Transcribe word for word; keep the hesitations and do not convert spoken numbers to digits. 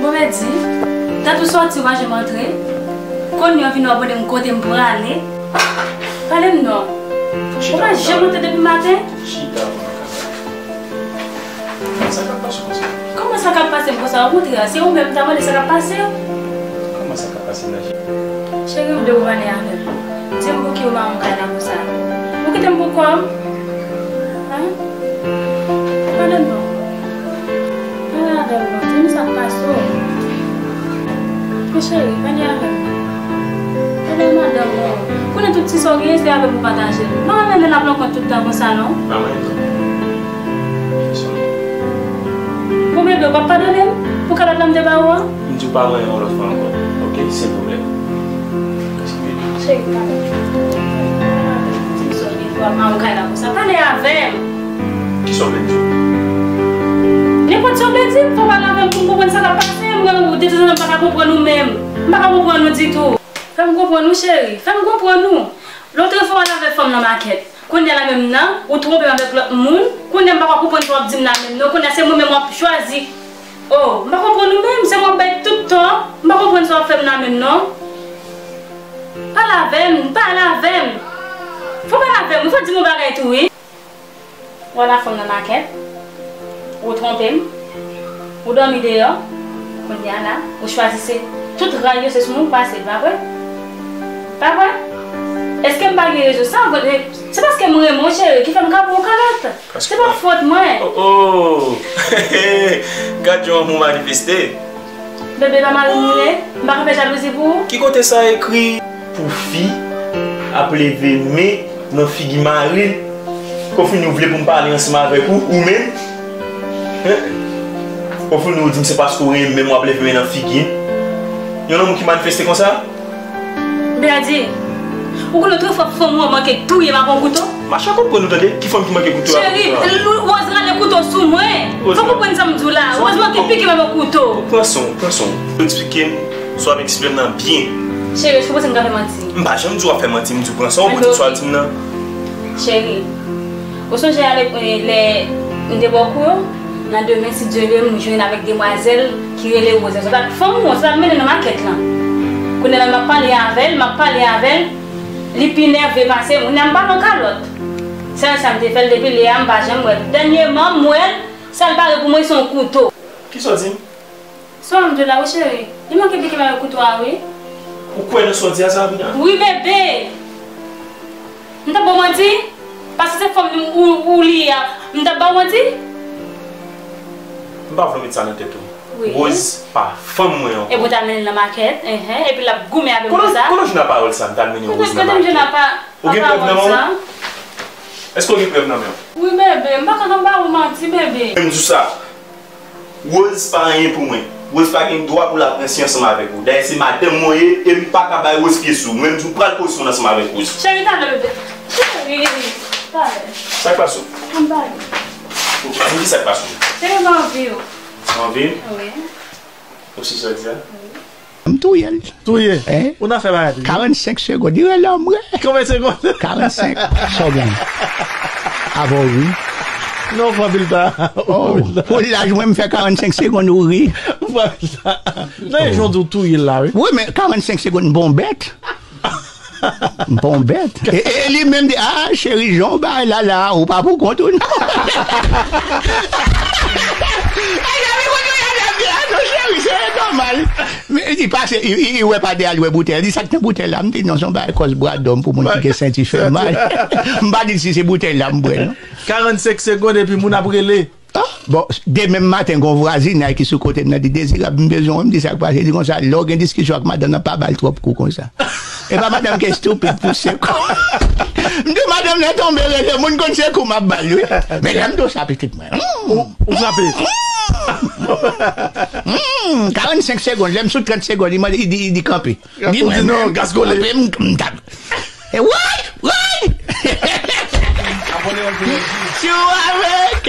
Move di, dat ou sòti, ou pa janm antre. Kounye a w vin abòde m kote m prale. Pale m non. Ou pa janm antre depi maten? Chita, mwen ka pale. Sa k ap pase konsa? Kòman sa k ap pase m konsa? Okontrè, se ou menm m ta mande sa k ap pase w. Kòman sa k ap pase m nan, cheri? Cheri, m vle ou pale avè m. Di m pouki ou mare m kay la konsa. Ou kite m pou kò m? Hen? Pale m non. Pale avè m non. Di m sa k pase w. Men cheri, pale avè m. Pale ak madanm ou. Konnen tout ti sa w genyen, se avè m ou pataje l. M pa renmen lè l ap nan kont tout tan konsa non. Pa renmen non. Kesyon. Bon bebe, ou p ap padone m pou kalòt la m te ba ou an? M di w pa ranyen yon lòt fwa ankò. Oke, silvouplè. Mèsi bebe. Cheri, pale. Di m sa w gen pou w ap mare w kay la konsa. Pale avè m. Kisa w vle m di w? Nenpòt sa w vle di m, fò w pale avè m pou m konprann sa k ap pase. Mwen, ou, detanzantan, m pa ka konprann ou menm. M pa ka konprann ou ditou. Fè m konprann ou, cheri. Fè m konprann ou. Lòt fwa w al avèk fanm nan makèt. Kounye a la menm nan, ou twonpe m avèk lòt moun. Kounye a m pa ka konprann sa w ap di m la menm non. Kounye a se mwen menm w ap chwazi. Oh, m pa konprann ou menm, se mwen w ap bay tout tò. M pa konprann sa w ap fè m la menm non. Pale avè m, pale avè m. Fò w pale avè m, wi, fò w di m yon bagay tou, wi. Ou al ak fanm nan makèt, ou twonpe m, ou dòmi deyò, kounye a la, ou chwazi se tout ray yo se sou mwen pou pase, pa vre? Pa vre? Èske m pa gen rezon? Sa, se paske m renmen w, cheri, ki fè m ka ba w kalòt. Se pa fòt mwen. Oh, oh. Gad jan lanmou manifeste. Bebe, pa mari m ou ye? M pa ka fè jalouzi pou ou? Ki kote sa ekri pou fi ap leve men nan figi mari l? Konfini ou vle pou m pale ansanm avèk ou, ou menm? Hen? Konfini ou di m se paske ou renmen men m w ap leve men nan figi m? Yon lanmou ki manifeste konsa? Bèdi, ou konnen lòt fwa fanm ou an manke touye m ak yon kouto? Mache konprann ou tande, ki fanm ki manke kouto a? Cheri, Rose rale kouto sou mwen. Fò w konprann sa m di w la. Rose manke pike m ak yon kouto. Pran san w, pran san w. Eksplike m, swa m eksplike m nan byen. Cheri, èske w panse m ka fè manti? M pa janm di w ap fè manti, m di w pran san w pou di m sa w ap di m nan. Cheri, ou sonje alè, lè m te ba w kou yo? Nan demen, si Dye vle, m jwenn avèk demwazèl ki rele Rose. Se pa t fanm mwen, se pa t mennen nan makèt lan. Kounye a la, m ap pale avè l, m ap pale avè l, li pi nève pase m. Kounye a, m pa nan kalòt. Sèl sa m te fè l depi lè a, m pa janm wè l. Dènyèman, m wè l, sa l pare pou mwen, se yon kouto. Kisa w di m? Sa w di la, wi, cheri. Li manke pike m avèk kouto a, wi. Ou kwè nan sa w di a, Sabrina? Wi, bebe. M t ap ba w manti? Paske se fanm ou, ou li a, m t ap ba w manti? M pa vle w met sa nan tèt ou. Wi. Rose pa fanm mwen ankò. Epi w t al mennen l nan makèt, enhen, epi l ap goumen avè m konsa. Kote w jwenn pawòl sa, m t al mennen Rose nan makèt? Ou gen prèv nan men w? Èske w gen prèv nan men w? Wi, bebe, m pa ka ba w manti, bebe. M di w sa. Rose pa anyen pou mwen. Rose pa gen dwa pou l ap ranse ansanm avèk ou. Dayè, se madanm mwen ye, e m pa ka bay Rose pye sou ou. Mwen, m di w pral poze w ansanm avèk Rose. Cheri, talè, bebe. Cheri, talè. Sa k pase w? Anba. Ou di sa k pase w? Cheri, m anvi w. Ou anvi m? Wi. Ou si sa w di a? Wi. M touye l. Touye. Hein? Ou nan fè bagay touye. Karannsenk segonn. Li rele m, wi. Konbyen segonn? Karannsenk. Sa w gen? Avè w, wi. Non, w pran pil tan. Oh, pou laj mwen, m fè karannsenk segonn, ou ri. W pran pil tan. Non, e jan w di w touye l la, wi. Wi, men karannsenk segonn, bon bèt. M pa yon bèt. E, e li menm di, ah, cheri, jan w bay la, la, ou pa pou kont ou, non. Ay, gade, kote y ap di, ah, non, cheri, se nòmal. Men li pase, li, li, li wè pa de a, li wè boutèy. Li di, sa k nan boutèy la? M di, non, se yon bagay kòs bradòm pou moun ki gen senti fè mal. M pa di l si se boutèy la m bwè, non. Karannsenk segonn epi moun ap rele. Ah, bon, demen maten, gon vwazinay ki sou kote m nan, di, Dezirab, m bezwen w. M di, sa k pase? Li di konsa, lè w gen diskisyon ak madanm nan, pa ba l twòp kou konsa. E pa madanm ki estipid pou se kou. M di, madanm nan tonbe rele, moun konn se kou m ap ba l, wi. Men lè m di w sa, pitit mwen. Hmm. Ou, ou frape. Hmm, karannsenk segonn, lè m sou trant segonn, li mande, li di, li di kanpe. Ou di non, gaskole. Kanpe, m, m tap. E woy, woy! Si w avèk